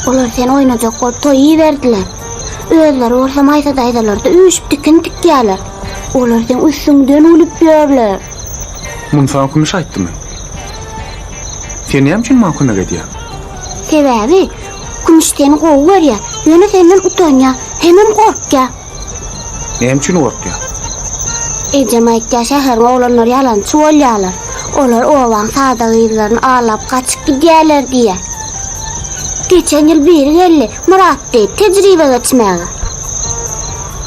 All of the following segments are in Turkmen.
Olar seni oýnajak bolup toý iberdiler. Özleri bolsa Maýsa daýzalarda üýşüp tikin tikýärler. Olar seň üstüňden gülüp ýörler. Muny saňa Kümüş aýtdymy? Sen näme üçin maňa kömek edýäň? Sebäbi Kümüş seni gowy görýär, ýöne senden utanýar, hemem gorkýar. Näme üçin gorkýar? Ejem aýtýar, şäheriň oglanlary ýalançy bolýarlar. Olar obaň sada gyzlaryny aldap gaçyp gidýärler diýýär. Geçen ýyl biri geldi, Myrat diýip, tejribe geçmäge.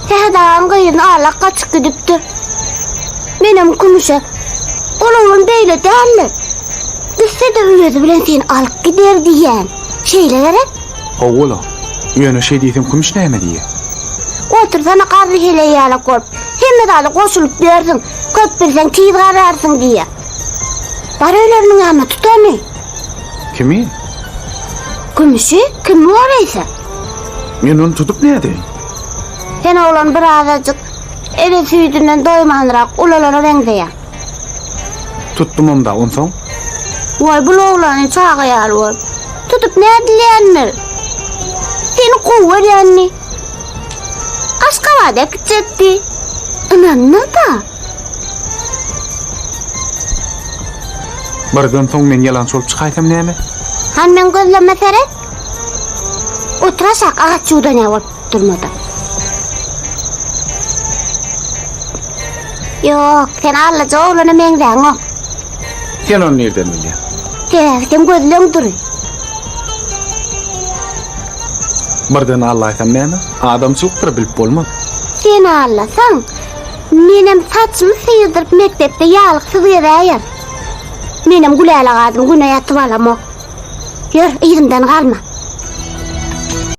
Sähet agaň gyzyny aldap gaçyp gidipdir. Menem Kümüşe, Ol oglan beýle däldir. Gitse-de özi bilen seni alyp gider diýýän. Şeýle gerek? Hawa-la. Ýöne şeý diýseň Kümüş näme diýer? Otursana garry heleý ýalak bolup. Hemme zada goşulyp ýörsüň. Köp bilseň tiz garrarsyň diýýär. Bar öýleriniň ýanyna tut ony. Kimi? Kümüşi? Kim bor eýse? Men ony tutup nädeýin? Sen oglan birazajyk ene süýdünden doýmanrak ulalana meňzeýäň. Tutdumam-da, onsoň? Waý, bul oglany çaga ýaly bolup, tutup nädilýändir? Seni gowy görýänini. Aşgabada äkitjekdi. Ynandyň-da. Birden soň men ýalançy bolup çykaýsam näme? Hany meň gözlerime seret. Otur aşak agaç ýuwdanýar bolup durmada. Ýok, sen allajy oglana meňzäňok. Sen ony nirden bilýäň? Sebäbi seň gözleň dury. Birden allaýsam näme? Adamçylykdyr bilip bolmaz. Sen allasaň, menem saçymy syrdyryp mekdepde ýalyksyz gezäýerin. Menem Gülälek adym güne ýatyp alamok. Ýör, yzymdan galma.